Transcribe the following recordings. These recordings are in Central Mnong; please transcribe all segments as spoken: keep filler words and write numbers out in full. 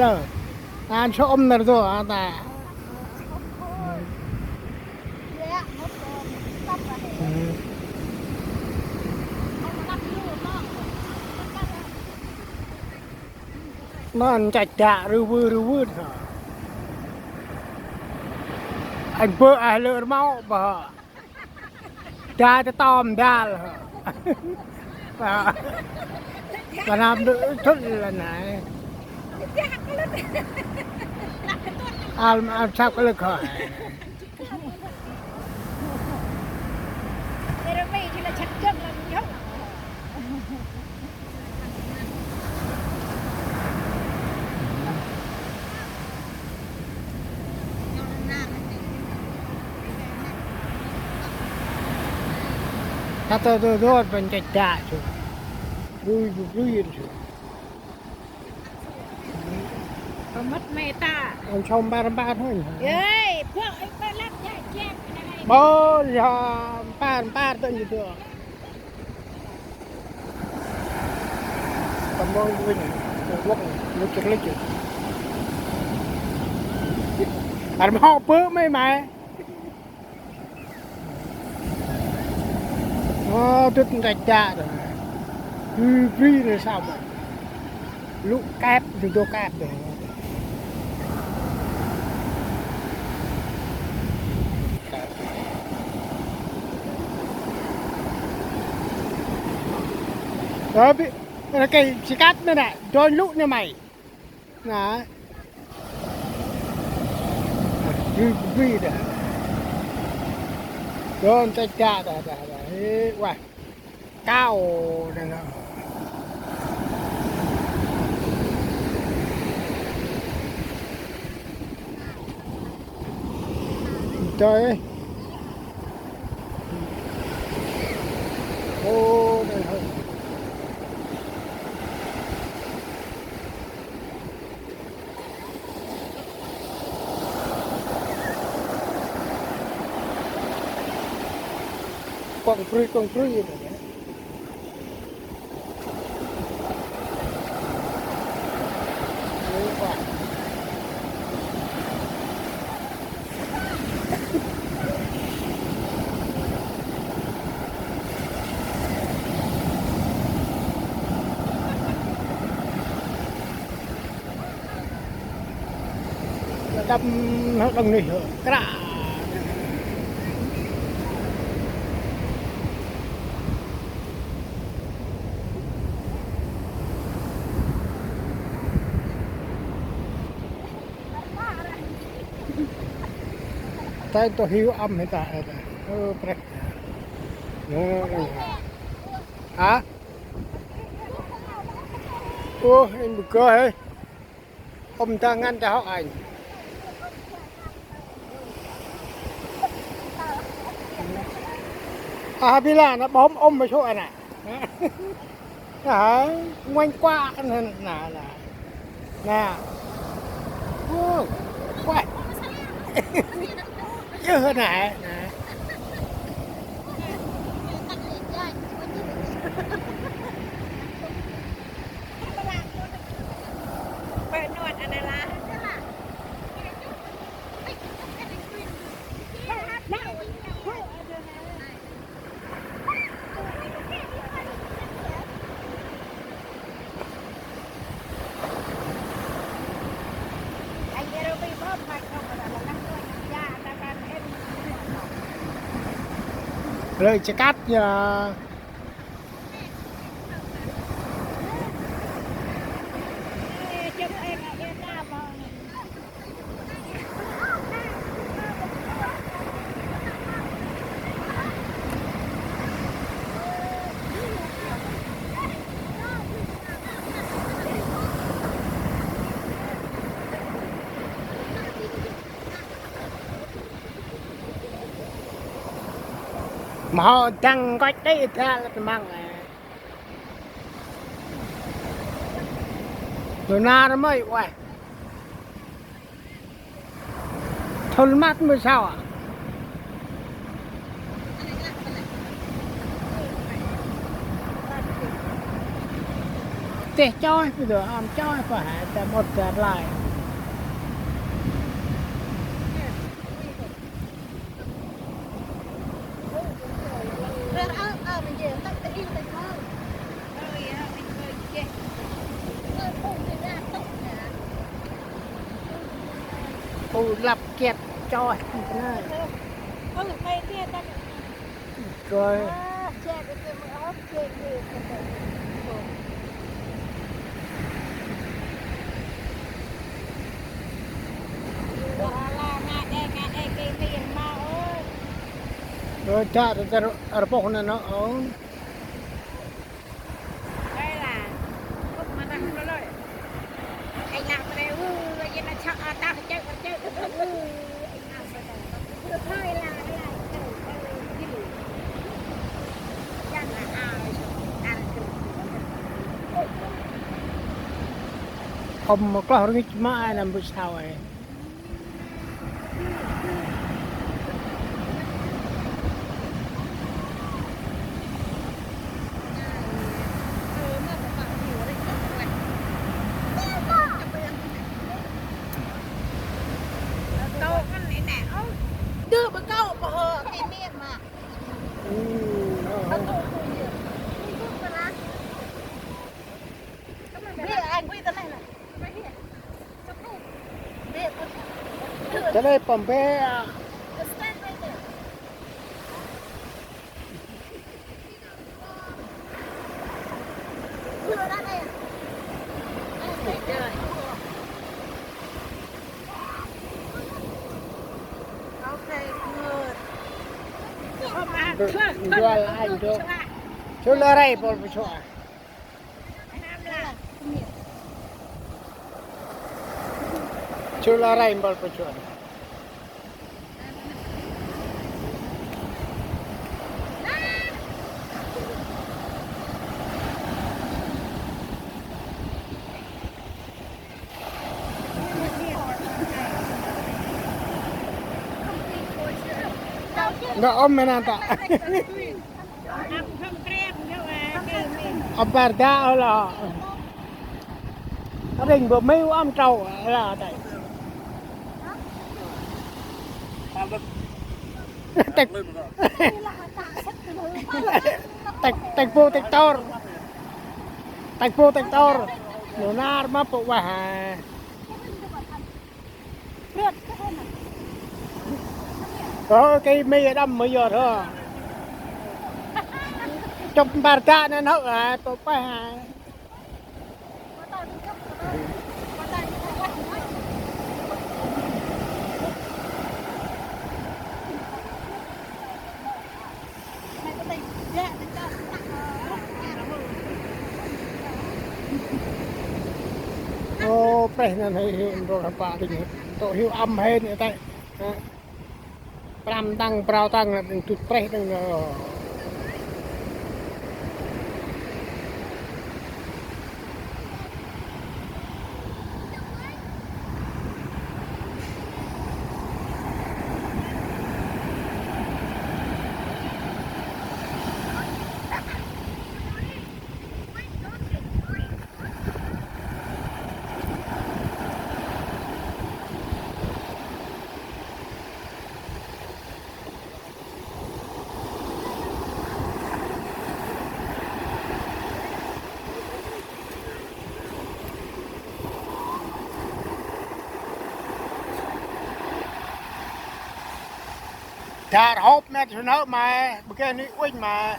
Lơ. Ăn sŏ ôm năr dô, ăn ta. Nơh, nchach dak rư vư rư vư hơ. Anh bơ ai lơ rmau bơ hơ. Dak tơ tom dal hơ. Bơ hơ. Bơ năm đơ thŭn lăn hơ. Al, al sap kơ lơ khơ. Ta tơ dô dô bân chach dak sŭ. Lui, lui, lui sŭ. Pơmât mê ta. Ăn sŏ mpar mpar thôi. Ơi, bơ, bơ lăp chach dak. Bơ, ya, mpar mpar tơ ñu dô. Tâm mông vinh, lŭk lŭk lŭk. Ăn mâu bơ mê mê. Ơ, dŭt nchach dak dah. Bri, bri nê sao bơ. Lŭ kep, dŭt dô kep dah. Ơ, bi, nê kei sikat nê nê, dôn lŭ nê may. Nê. Bri, bri dah. Dôn nchach dak dah, dah, dah. Ê, ueh. Kao nê nê. Trời ơi. Ô, đây thôi. Kông prui, kông prui. Tâm hŏ đăng nuyh hŏ kră. Tay tô hiu ăm hê ta, hê ta. Ơ, prek. Ơ, ơ. Hả? Ơ, anh bơ gơ hê. Ôm ta ngăn ta hŏ anh. À, bi la nê, bơh ôm, ôm ma sŏ nê. Hả? Ngoanh quạ nê, nê, nê. Nê. Ơ, quạ. Yơh nê, nê. Lơi chă kăt ya. Ma hŏ dăng nkoch đê ta lăp măng. Lu nar mơi ueh. Thŭn măt mơ sao à. Teh choi, pi dơ, am choi, pa hê, ta môt ta lai. Ô, lăp kiet, choi, pi dơ. Coi. Ơ, chă, ta, ta, rpok nă, nă, ơ. Khŏm ma kloh rngich ma ai nâm bu sau ai. Đưa bà cậu mà hờ cái miệng mà. Bia, anh quay tao này nè. Bia, bia. Tao đây pom bê à. Jual anh tu. Chula rai bol pechua. Chula rai bol pechua. Nda om mena ta. Abar da ôh lah. Ring bơh mê u âm trầu lah tay. Têk, têk, têk bu têk tor. Têk bu têk tor. Nô nar ma pô wah. Ơ, cái mê đâm mới giờ thôi. Chụp bar da nê nâu, à, pô wah. Ô, prêh năn hê hiu ndrôl hê pă đĭng hê. Tŏ hiu âm hên nê tê. Hă? Prăm tăng, prao tăng năn đĭng tŭt prêh đĭng nơ. Dar hôp nê, sŭn nơ mai, bơ kê ni uănh mai.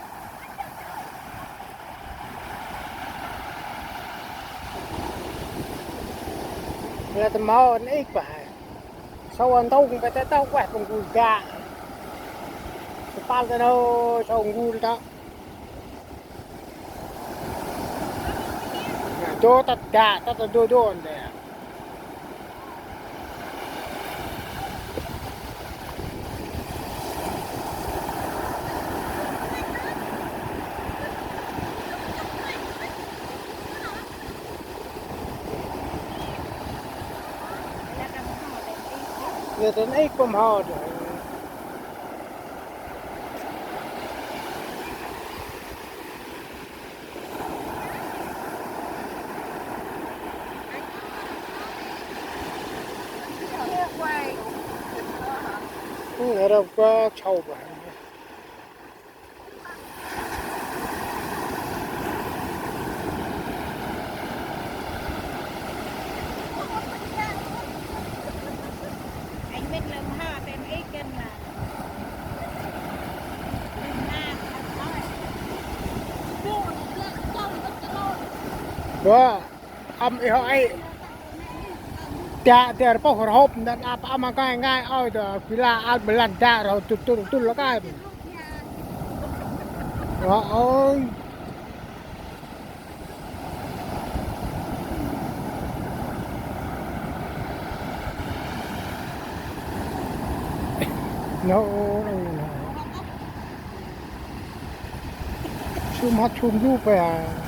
Nê ta mâu nê ih bah. Sâu ăn tông, bơ tê tông, ueh, păng gul gak. Sipal ta nô, sâu gul ta. Nê, dô tât gak, tât dô dô ndê. Nê, ta nê ih pơm hŏ dô. Ơ, rau kua chau bah. Ơ, âm i hŏ i. Tia, tia rpôh rhôp, nđa ăp âm ngai ngai, ôi, tơ, pila, al blan da, rhôp, tŭl, tŭl, tŭl, la kai. Ơ, ôi. No, no, no. Sum hăt sum du pe a.